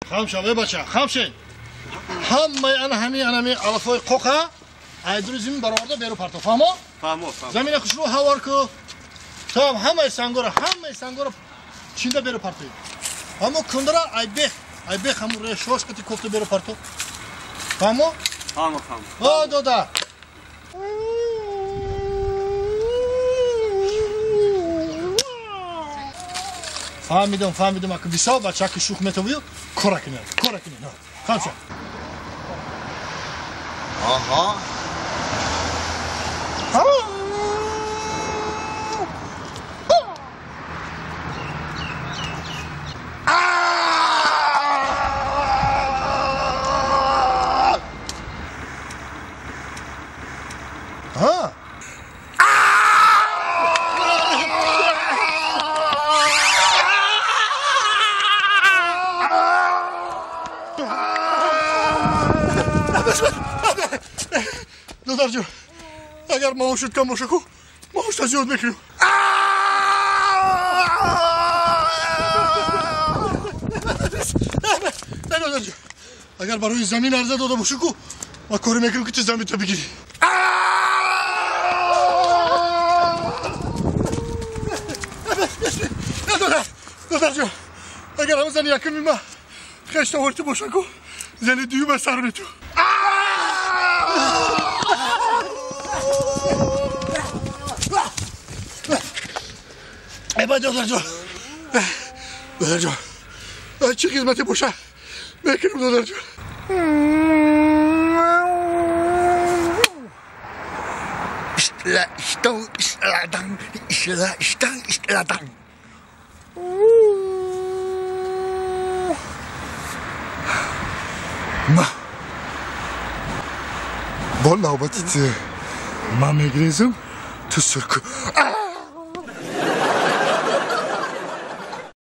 Хам шав, эй бача, хам шен. Ҳамаи ана ҳами анами алафҳои қоқа айдури зимин бароварда беру парто. Фаҳмо? Фаҳмо, фаҳмо. Замина хушрӯ ҳавор ку. Там ҳамаи сангора чинда беру партои. Ҳамо кундара айбех, айбех ҳамун решош қати кофта беру парто. Фаҳмо? Фаҳмо, фаҳмо. О, дода. Фаҳмидам, фаҳмидам, ака бисо бачаки шух метавию кора кине, кора кине. Хамша. Аҳа. Ҳа. Додарҷон, агар маошат кам боша ку, маошта зиёд мекунем. Додарҷон, агар барои замин арза дода бошӣ ку, ма коре мекунем, ки ту заминта бигирӣ. Додарҷон, агар ҳама зани якуми ма хештовори ту боша ку, зани дуюма сар мету. Эба, додарҷон, додарҷон, чӣ хизмате боша мекунем, додарҷон. Ишла ишладан, ишла иштан, ишладан. Ма бо навбати ту, ман мегирезам, ту сурку.